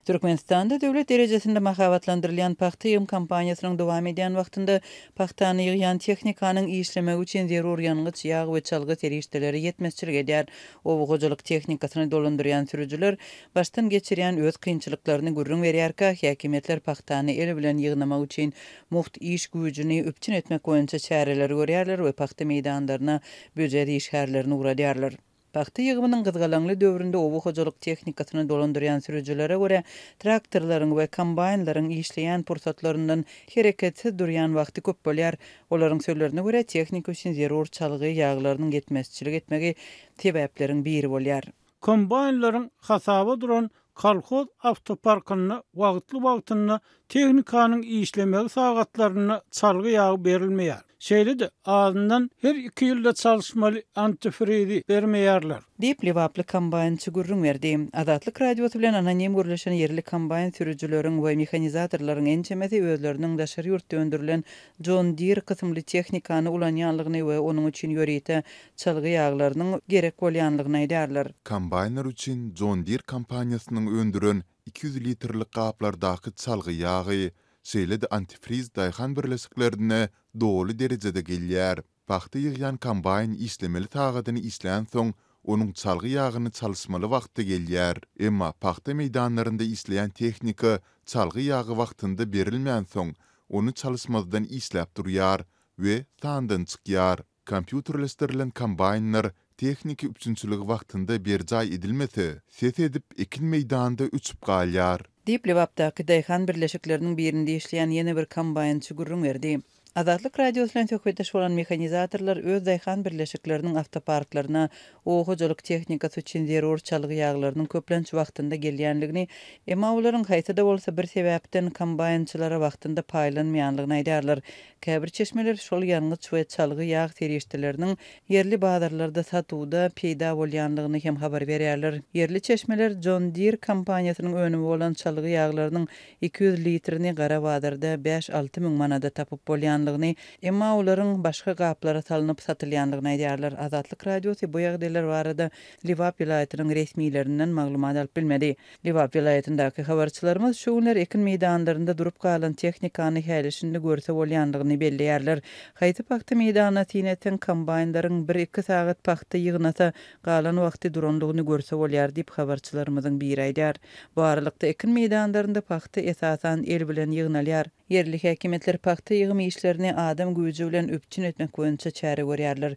Türkmenistanda döwlet derejesinde mahabatlandyrylýan pagta ýygym kampaniýasynyň dowam edýän wagtynda pagtany ýygýan tehnikanyň işlemegi üçin zerur ýangyç, ýag we çalgy serişdeleri ýetmezçilik edýär. Oba hojalyk tehnikasyny dolandyrýan sürüjiler başdan geçirýän öz kynçylyklaryny gürrüň berýärkä, häkimiýetler pagtany el bilen ýygnamak üçin mugt iş güýjüni üpjün etmek boýunça çäreleri görýärler we pagta meýdanlaryna býujet işgärlerini ugradýarlar. Pagta ýygymynyň gyzgalaňly döwründe oba hojalyk tehnikasyny dolandyrýan sürüjilere görä, traktorlaryň we kombaýnlaryň işleýän pursatlaryndan hereketsiz durýan wagty köp bolýar. Olaryň sözlerine görä, tehnika üçin zerur çalgy ýaglarynyň ýetmezçilik etmegi sebäpleriň biri bolýar. Kombaýnlaryň hasaba duran kolhoz awtoparkynda wagtly-wagtynda tehnikanyň işlemegi sagatlarynda çalgy ýagy berilmeýär. Şeýle-de, azyndan her iki ýylda çalyşmaly antifrizi bermeýärler. Diýip, lebaply kombaýnçy gürrüň berdi. Azatlyk Radiosy bilen anonim gürleşen ýerli kombaýn sürüjileriň we mehanizatorlaryň ençemesi özleriniň daşary ýurtda öndürilen John Deere kysymly tehnikany ulanýanlygyny we onuň üçin ýörite çalgy ýaglarynyň gerek bolýanlygyny aýdýarlar. Kombaýnlar üçin John Deere kompaniýasynyň öndüren 200 litrlik gaplardaky çalgy ýagy, şeýle-de antifriz daýhan birleşiklerine doly derejede gelýär. Pagta ýygýan kombaýn işlemeli sagadyny işlänsoň, onuň çalgy ýagyny çalyşmaly wagty gelýär. Emma pagta meýdanlarynda işleýän tehnika çalgy ýagy wagtynda berilmänsoň, ony çalyşmazdan işläp durýar we sandan çykýar. Kompýuterleşdirilen kombaýnlar tehniki üpjünçiligi wagtynda berjaý edilmese, ses edip, ekin meýdanda öçüp galýar. Diýip, Lebapdaky daýhan birleşikleriniň birinde işleýän ýene bir kombaýnçy gürrüň berdi. Azatlyk Radiosy bilen söhbetdeş bolan mehanizatorlar öz daýhan birleşikleriniň awtoparklaryna oba hojalyk tehnikasy üçin zerur çalgy ýaglarynyň köplenç wagtynda gelýänligini, emma olaryň haýsy-da bolsa bir sebäpden kombaýnçylara wagtynda paýlanmaýanlygyny aýdýarlar. Käbir çeşmeler şol ýangyç we çalgy ýag serişdeleriniň ýerli bazarlarda satuwda peýda bolýanlygyny hem habar berýärler. Ýerli çeşmeler John Deere kompaniýasynyň önümi bolan çalgy ýaglarynyň 200 litrini gara bazarda bäş-alty müň manada tapyp bolýanlygyny, emma olaryň başga gaplara salnyp satylýanlygyny aýdýarlar. Azatlyk Radiosy bu ýagdaýlar barada Lebap welaýatynyň resmilerinden maglumat alyp bilmedi. Lebap welaýatyndaky habarçylarymyz şu günler ekin meýdanlarynda durup galan tehnikany häli-şindi görse bolýanlygyny belleýärler. Haýsy pagta meýdanyna syn etseň, kombaýnlaryň bir-iki sagat pagta ýygnasa, galan wagty duranlygyny görse bolýar diýip, habarçylarymyzyň biri aýdýar. Bu aralykda, ekin meýdanlarynda pagta esasan el bilen ýygnalýar. Ýerli häkimiýetler pagta ýygym işlerini adam güýji bilen üpjün etmek boýunça çäre görýärler.